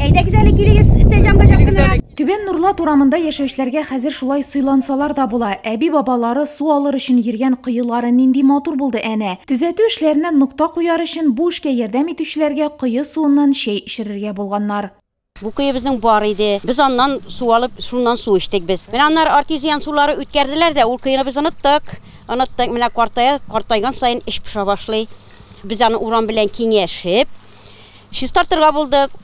Әйдәгез әле килегез, өстәл янга якынрак. Түбән Нурлат урамында яшәүчеләргә хәзер шулай сыйлансалар да була. Әби-бабалары су алыр өчен йөргән коелары нинди матур булды әнә. Төзәтү эшләренә нокта куяр өчен бу эшкә ярдәм итүчеләргә кое суыннан чәй эчерергә булганнар. Бу кое безнең бар иде. Без аннан су алып, шуннан су эчтек без. Менә аннары артезиан сулары үткәрделәр дә, ул коены без оныттык. Оныттык. Менә картая, картайган саен эч поша башлый. Без аны урам белән киңәшеп, чистартырга булдык.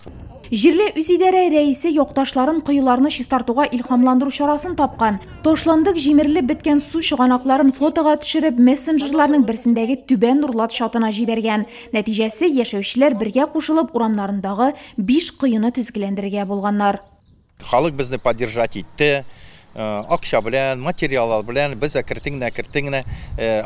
Җирле үзидарә рәисе якташларын коеларны чистартуга илһамландыру чарасын тапкан. Ташландык җимерелеп беткән су чыганакларын фотога төшереп, мессенджерларның берсендәге Түбән Нурлат чатына җибәргән. Нәтиҗәсе, яшәүчеләр бергә кушылып урамнарындагы 5 коены төзекләндерергә булганнар. Халык безне поддержать итте. Акча белән, материаллар белән без әкертен генә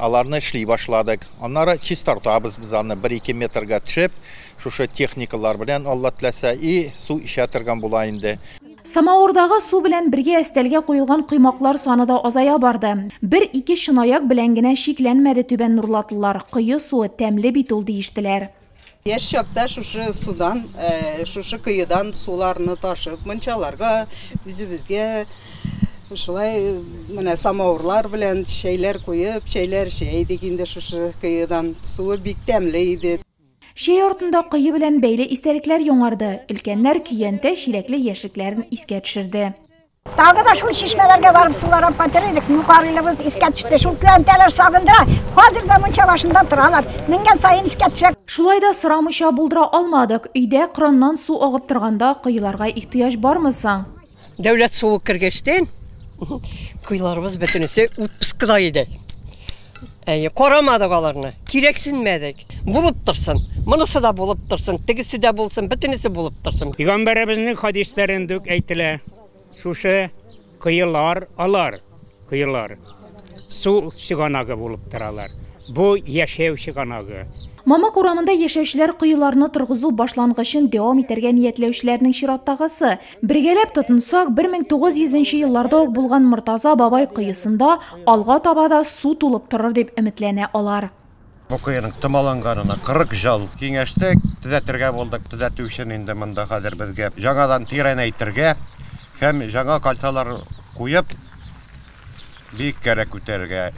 аларны эшли башладык. Аннары чистартабыз без аны 1-2 метрга төшеп, шушы техникалар белән, Алла теләсә, и су эчә торган була инде. Самавырдагы су белән бергә өстәлгә куелган коймаклар саны да азая барды. 1-2 чынаяк белән генә чикләнмәде Түбән Нурлатлылар. Кое суы тәмле бит ул, диештеләр. Яшь чакта шушы судан, шушы коедан суларны ташып, мунчаларга, үзебезгә шулай менә самавырлар белән чәйләр куеп, чәйләр эчә идек инде шушы коедан. Суы бик тәмле иде. Чәй артында кое белән бәйле истәлекләр яңарды. Өлкәннәр көянтә чиләкле яшьлекләрен искә төшерде. Тагы да шул чишмәләргә барып сулар алып кайтыр идек. Мукарилыбыз искә төште. Шул көянтәләр сагындыра. Хәзер дә мунча башында торалар. Менгән саен искә төшә. Шулай да сорамыйча булдыра алмадык. Өйдә краннан су агып торганда коеларга ихтыяҗ бармы соң? Дәүләт суы кергәчтән коеларыбыз бөтенесе отпускыда иде. Әйе, карамадык аларны, кирәксенмәдек. Булып торсын, монысы да булып торсын, тегесе дә булсын, бөтенесе булып торсын. Пәйгамбәребезнең хадисләрендә үк әйтелә. Шушы коелар, алар коелар су чыганагы булып торалар. Бу яшәү чыганагы. Мамык урамында яшәүчеләр коеларны торгызу башлангычын дәвам итәргә ниятләүчеләрнең чираттагысы. Бергәләп тотынсак, 1900 елларда ук булган Мортаза бабай коесында алга таба да су тулып торыр дип өметләнә алар. Бу коеның томаланганына 40 ел киңәштек, төзәтергә булдык. Төзәтү өчен инде монда хәзер безгә яңадан тирәнәйтергә һәм яңа кальцалар куеп бик кәрәк үтәргә.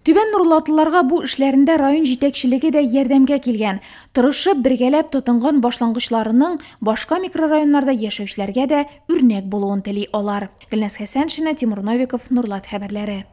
Түбән Нурлатлыларга бу эшләрендә район җитәкчелеге дә ярдәмгә килгән. Тырышып бергәләп тотынган башлангычларының башка микрорайоннарда яшәүчеләргә дә үрнәк булуын тели алар. Гөлназ Хәсәншина, Тимур Новиков, Нурлат хәбәрләре.